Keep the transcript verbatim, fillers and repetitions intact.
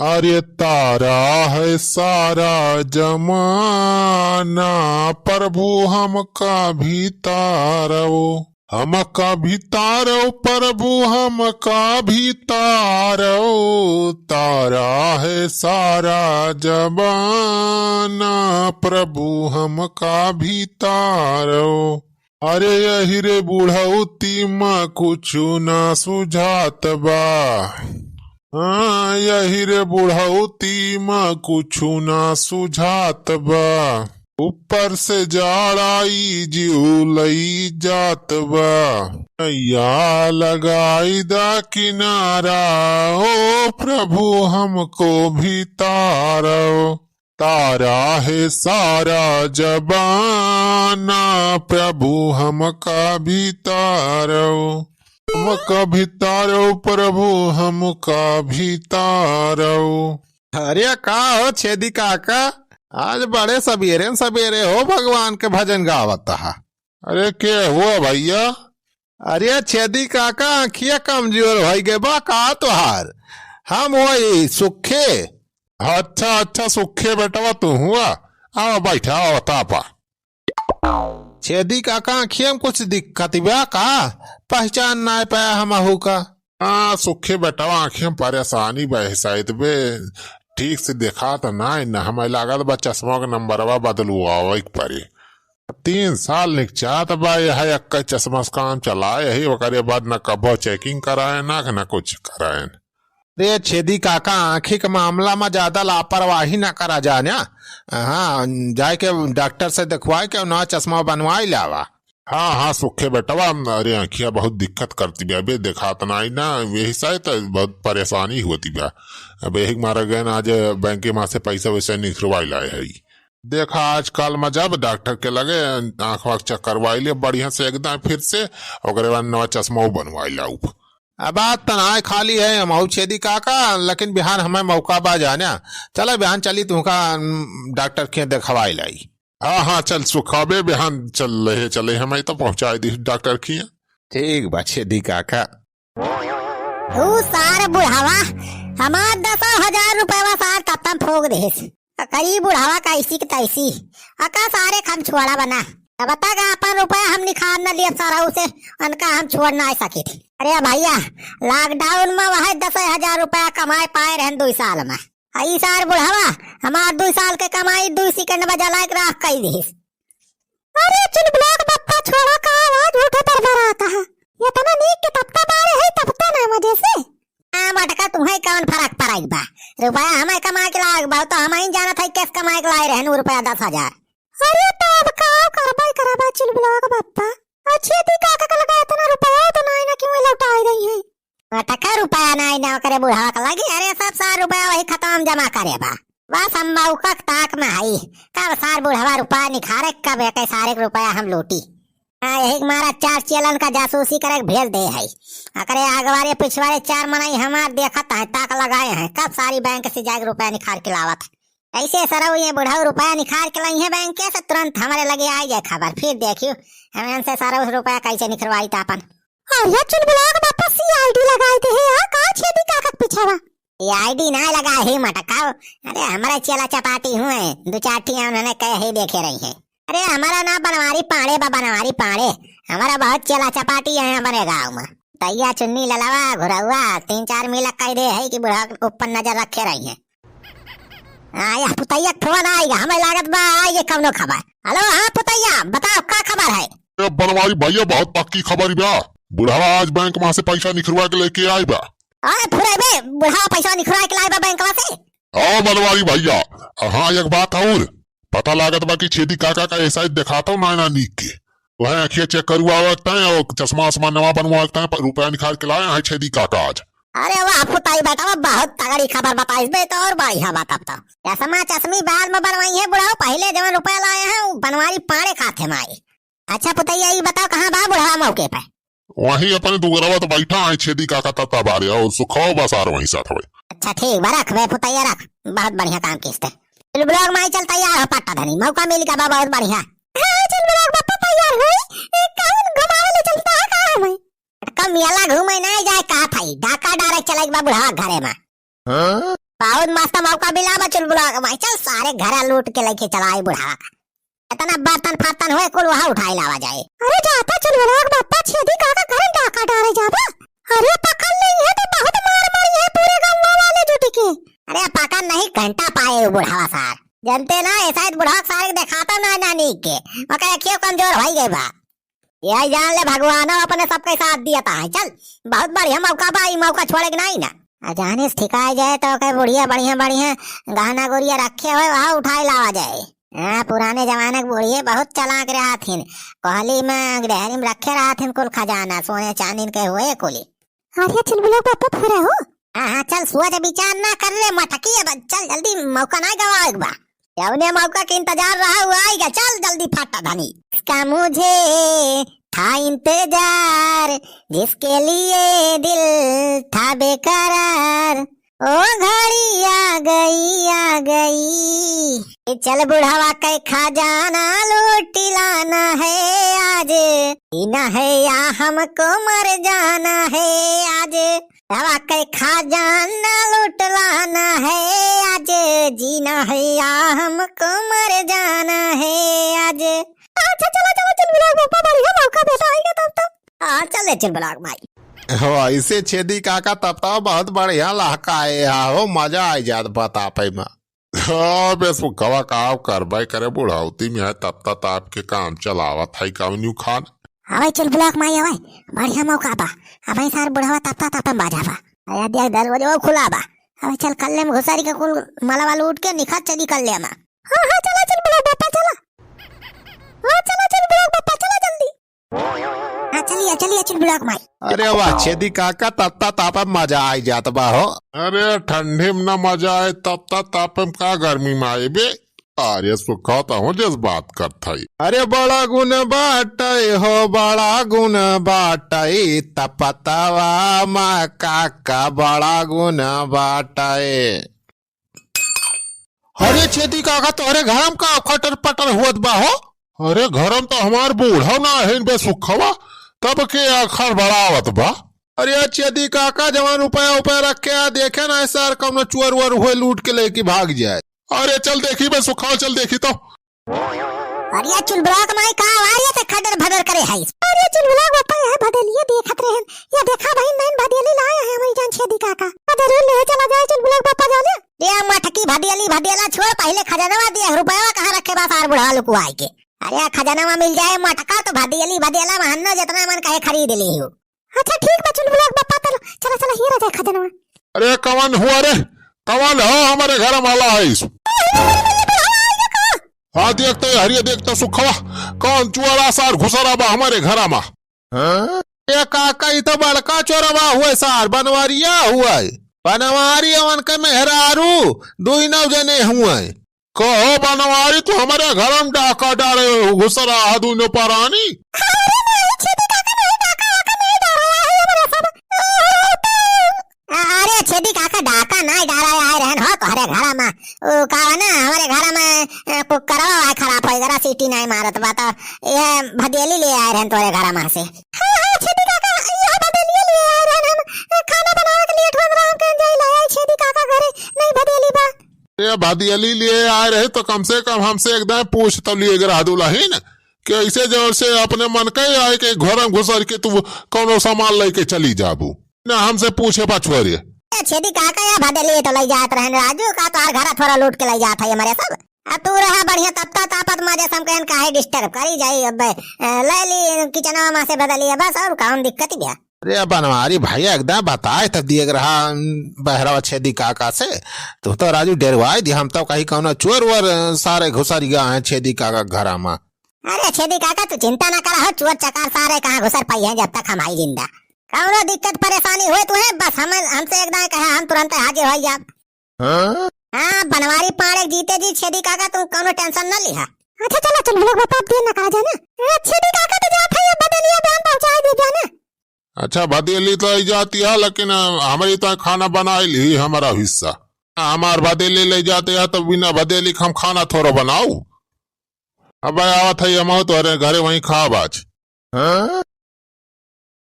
अरे तारा है सारा जमाना, प्रभु हमका भी तारो। हमका भी तारो प्रभु, हमका भी तारो। तारा है सारा जमाना, प्रभु हमका भी तारो। अरे यही रे बुढ़ौती मा कुछु ना सुझात बा। हाँ, यही रे बुढ़ौती मा कुछु ना सुझात बा। ऊपर से जाड़ा ई जीव लई जात बा। नैया लगाई दा किनारा, ओ प्रभु हमको भी तारो। तारा है सारा जमाना, प्रभु हमका भी तारो। हमका भी तारो प्रभु, हमका भी तारो। अरे का हो छेदी काका, आज बड़े सबेरे सबेरे हो भगवान के भजन गावत हा। अरे के हुआ भैया? अरे छेदी काका, आँखिया कमजोर होइ गए बा का तोहार? हम वही सुखे। अच्छा, अच्छा, सुखे बेटवा तू हुआ। आवा बैठा, आवा तापा। छेदी काका, आँखिया में कुछ दिक्कत बा का? पहचान नाय पाया हमहू का। हाँ, सुखे बेटवा, आँखिया में परेशानी बा, शायद बे, ठीक से देखात नाय न, हमें लागत बा चश्मा के नंबरवा बदलवावे के पड़ी। तीन साल निकचात बा, यह एक्के चश्मा से काम चलाए ही, ओकरे बाद न कबो checking कराए, न, न कुछ कराए। रे छेदी काका, आँखी के मामला में ज्यादा लापरवाही न करा जाए ना। हाँ, जाए के डॉक्टर से देखवाए के नवा चश्मा बनवाए लावा। हाँ, हाँ, सुखे बेटवा, अरे आँखिया बहुत दिक्कत करती बा, अबे देखात नाई ना, यही से तो बहुत परेशानी होती बा। अब यही मारा गए ना, आज बैंक में से पैसा वैसा निकलवाए लाए है। देखा, आजकल में जब डॉक्टर के लगे आँख वाँख check करवाई ले बढ़िया से एकदम फिर से, ओकरे बाद नवा चश्मा बनवाई लाउब। अब बात त नाय खाली है, हम आऊ छेदी काका, लेकिन बिहान हमें मौका बा जाना। चला बिहान चली तुमका, उम, डॉक्टर के देखवाई लाई। हाँ, हाँ, चल सुखाबे, बिहान चल रहे, चले हमें तो पहुँचाए दी डॉक्टर के। ठीक बा छेदी काका। ऊ सार बुढ़ावा हमार दसो हजार रुपया सार तत्तम फूक देस। अकरी बुढ़ावा कैसी के तैसी। अका सारे खम छोड़ा बना। अब तक अपन रुपया हम निखार न लिए सरऊ से, अनका हम छोड़ ना सकित। अरे भैया, lockdown में वह दस हजार रुपया कमाए पाए रहन दुई साल में। आ ई सार बुढ़ावा हमार दुई साल के कमाई दुई second में जलाए के राख कई दिस। अरे चुलबुलाक बप्पा, छोड़ा का आवाज उठे पर बरात है। इतना नीक के तपता बारे है, तपता ना मजे से। आ मटका, तुम्हें कौन फर्क पड़ाई बा? रुपया हमें कमा के लाग बा, तो हम ही जानत है कैसे कमा के लाए रहन उ रुपया दस हजार। अरे तो अब का करबे करबे चुलबुलाक बप्पा? अच्छे दी काका के लगा इतना रुपया तो नहीं ना कि वही लौटाए रही है। हाँ, टका रुपया नाई ना ओकरे बुढ़वा के लगी। अरे, सब सार रुपया वही खाता में जमा करे बा। बस हम मौका के ताक में हई, कब सार बुढ़वा रुपया निखारे, कब एके सारे के रुपया हम लूटी। हाँ, यही के मारा चार चेलन का जासूसी करे के भेज दे हई। अकरे आगवारे पिछवारे चार मनई हमार देखत हैं, ताक लगाए हैं, कब सारी बैंक से जाके रुपया निखार के लावत है। ऐसे सरऊ ये बुढ़ऊ रुपया निखार के लइहे बैंक से, तुरंत हमरे लगे आई जाए खबर। फिर देखियो हम इनसे सरऊ रुपया कैसे निखरवाई त अपन। अरे चुलबुलाक बप्पा, CID लगाई दे है, आ का छेदी काका के पीछे बा? CID ना लगा है मटकाओ। अरे हमरे चेला चपाटी हुए, दो चार ठी उन्होंने कहे ही देखे रही है। अरे हमारा नाम बनवारी पांड़े बा, बनवारी पांड़े। हमारा बहुत चेला चपाटी है हमारे गाँव में। तैया चुन्नी ललवा घुरौआ तीन चार मिला कह दे है कि बुढ़वा के ऊपर नजर रखे रही है। हाँ, यह पुतैया के फोन आइगा, हमें लागत बा आइगे कौनो खबर। हेलो, हाँ पुतैया, बताओ का खबर है? ए बनवारी भैया, बहुत पक्की खबर बा। बुढ़वा आज बैंक में से पैसा निखरवा के लेके आई बा। अरे फुरैबे, बुढ़वा पैसा निखरवा के लाए बा बैंक में से? हाँ बनवारी भैया, हाँ एक बात और, पता लागत बा कि छेदी काका का ऐसा ही देखाता हूँ ना, ना नीक के। वह आँखिया चेक करवावत हैं और चश्मा वश्मा नवा बनवावत हैं, पर रुपया निकाल के लाए हैं छेदी काका आज। अरे वाह पुताई बेटा, वाह, बहुत तगड़ी खबर बताइस बे, तो और बढ़िया बात। अब तो चश्मा चश्मी बाद में बनवाई है बुढ़ाओ, पहले जवन रुपया लाए हैं वो बनवारी पाड़े खाते माई। अच्छा पुतैया, ई बताओ कहाँ बा बुढ़वा मौके पे? वहीं अपने दुगरवा तो बैठा है छेदी काका तत्ता बारे, और सुखाओ बसार वहीं साथ हुए। अच्छा ठीक बा, रख बे पुतैया रख, बहुत बढ़िया काम किस्ते। चुलबुलाक माई चल तैयार हो पट्टा धनी, मौका मिल गवा बा बहुत बढ़िया। हाँ चुलबुलाक बप्पा तैयार होई, ए, कौन घुमावे ले चलता है का हमें? कम याला घूमे नहीं जाए कहा था, डाका डारे चले बा बुढ़वा घरे में। हाँ? बहुत मस्त मौका मिला बा चुलबुला के माई, चल सारे घरा लूट के लइके चला आई बुढ़ावा का। इतना बर्तन फर्तन होए कुल वहाँ उठाई लावा जाए। अरे जाता चुलबुला के बापा, छेदी काका घरे डाका डारे जाबा। अरे पकड़ लेइहैं तो बहुत मार मारिहैं पूरे गौवा वाले जुट के। अरे पकड़ नहीं, घंटा पाए उ बुढ़ावा सार। जनते ना, ऐसा ही बुढ़ावा सारे के देखाता ना नानी के। ओकर अखियो कमजोर होई गई बा। यही जान ले भगवानो अपने सबके साथ दिया था। चल, बहुत बढ़िया मौका बा, ई मौका छोड़े के नहीं ना। आ जानिस ठिकाई जाए तो ओकर बुढ़िया बढ़िया बढ़िया गहना गुरिया रखे होए, वहाँ उठाई लावा जाए। हाँ, पुराने जमाने के बुढ़िए बहुत चालाक रहथिन। कोहली में, गृहरी में रखे रहथिन कुल खजाना, सोने चांदी के हुए कुली। अरे चुलबुला बापा फिर हो। हाँ, हाँ, चल सोच विचार ना कर रे मटकी, अब चल जल्दी, मौका ना गवावे के बा। जौने मौका के इंतजार रहा हुआ आएगा, चल जल्दी फटा धनी। इसका मुझे था इंतजार, जिसके लिए दिल था बेकरार, ओ घड़ी आ गई, आ गई। ए चल बुढ़ावा के खजाना लूट लाना है आज, जीना है या हमको मर जाना है आज। बुढ़ावा के खजाना लूट लाना है आज, जीना है या हमको मर जाना है आज। अच्छा चला चला चल बुढ़ावा बापा, बढ़िया मौका भेटा आएगा तब तब। हाँ चल रे चल बुढ़ावा माई। हो, ऐसे छेदी काका तब तो बहुत बढ़िया लहकाए हा हो, मजा आ जात बतापे में। हाँ, बे सुखवा का करबे करे, बुढ़ौती में है, तब तक आपके काम चलावत है कौनियो खान। अबे चुलबुला के माई, अबे बढ़िया मौका बा। अबे सार बुढ़वा तब तक तब बाजा बा। अरे देख दरवाजा खुला बा। अबे चल कल्ले में घुसारी के कुल मलवा लूट के निखा चली कल्ले में। हाँ, हाँ, चला चुलबुला बापा, चला। हाँ, चला चुलबुला बापा, चला जल्दी। हाँ, चलिए, चलिए, चुलबुला के माई। अरे वाह, छेदी काका, तत्ता तापा मजा आई जात बा हो। अरे, ठंडी में ना मजा आए, तत्ता तापा में का गर्मी में आए बे? अरे, सुखा तो हो जस बात करत हई। अरे, बड़ा गुण बाटै हो, बड़ा गुण बाटै, तपतवा मा काका, बड़ा गुण बाटै। अरे छेदी काका, तोहरे घर में का खटर पटर होत बा हो? अरे घर में तो हमार बूढ़ा ना है बे सुखवा, तब के आखर बढ़ावत बा। अरे छेदी काका, जवन रुपया उपया रखे आ, देखे ना सार कौनो चोर वोर हुए लूट के लेके भाग जाए। अरे चल देखी बे सुखवा, चल देखी तो। अरे चुलबुला के माई का आवाज है, खदर भदर करे है। अरे चुलबुला के बापा, यह भदेलिया देखत रहन, या देखा बहिन नहीं भदेली लाए हैं हमारी जान छेदी काका। आ जरूर ले चला जाए चुलबुला के बापा जाने। ये मटकी भदेली भदेला छोड़, पहले खजनवा दिया, रुपया कहाँ रखे बा सार बुढ़ा लुकुआई के। अरे खजनवा मिल जाए मटका तो भदेली भदेला महन्ना जितना मन कहे खरीद ले हो। अच्छा ठीक बा चुलबुला के बापा, चलो चला चला हीरा जाए खजनवा। अरे कवन हुआ रे, कवन हो हमारे घर में आला है? हाँ, देख तो हरिया, देख तो सुखवा, कौन चुआरा सार घुसरा बा हमारे घरा मा? हाँ? ए काका, ई तो बड़का चोरवा हुए सार, बनवारिया हुए। बनवारी अवन के मेहरारू, दुई नौ जने हुए। कहो बनवारी, तू हमारे घर में डाका डारे हो, घुसरा हा दुनो परानी। अरे नहीं, छेदी काका नहीं, डाका वाका नहीं डारा है हमारे सब। अरे छेदी काका, डाका नाई डारा आए रहन हो तोहरे घरा मा। उ का ना, हमारे घरा मा, अ, कुकरवा वाई खराब होई गरा, सीटी नाई मारत बा, तो ये भदेली ले आए रहन तोहरे घरा मा से। हाँ, हाँ, छेदी काका, ये भदेलिया ले आए रहन हम, अ, खाना बनावे के लेट होत रहा, हम कहें जाई ले आई छेदी काका घरे, नहीं भदेली बा। ये भदेली ले आए रहे तो कम से कम हमसे एकदम पूछ तो लिए रहा दुलहिन, कि ऐसे जोर से अपने मन के आए के घर में घुसर के तू कौनो सामान लेके चली जाबू। ना हमसे पूछे पछुआरे। ए, छेदी काका या भदेली तो लई जात रहन राजू का, तोहार घरा थोड़ा लूट के लई जात है हमारे सब। अब तू रहा बढ़िया तपता तापत मजे से, हम कहन काहे disturb करी जाई। अब, ए, ले ली किचनवा मा से भदेली है बस, और कौन दिक्कत ही भैया। अरे बनवारी भैया एकदम बताए तो दिए रहा बहरवा छेदी काका से, तू तो राजू डेरवाई दी, हम तो कहीं कौनो चोर वोर सारे घुसर गया है छेदी काका के घरा मा। अरे छेदी काका, तू चिंता ना करा हो, चोर चकार सारे कहाँ घुसर पाई हैं जब तक हम आई जिंदा। कौनो दिक्कत परेशानी होए तुहे, बस हम, हमसे एक दाएं कहा, हम तुरंत हाजिर हो जाब। हाँ? हाँ, बनवारी पाड़े जीते जी, छेदी काका, तू कौनो tension ना लिहा। अच्छा, चला, चल, लोग बाप देर ना करा जाना। ए, छेदी काका, तो जात है, ये भदेलिया बयान पहुँचाए दे जाना। अच्छा, भदेली तो आई जाती है, लेकिन, अ, हमारी तो खाना बनाई ली हमारा हिस्सा। हमार भदेली ले जाते हैं, तो बिना भदेली के हम खाना थोड़ा बनाऊ। अब आवत है, हम तोहरे घरे वहीं खाब आज। हाँ?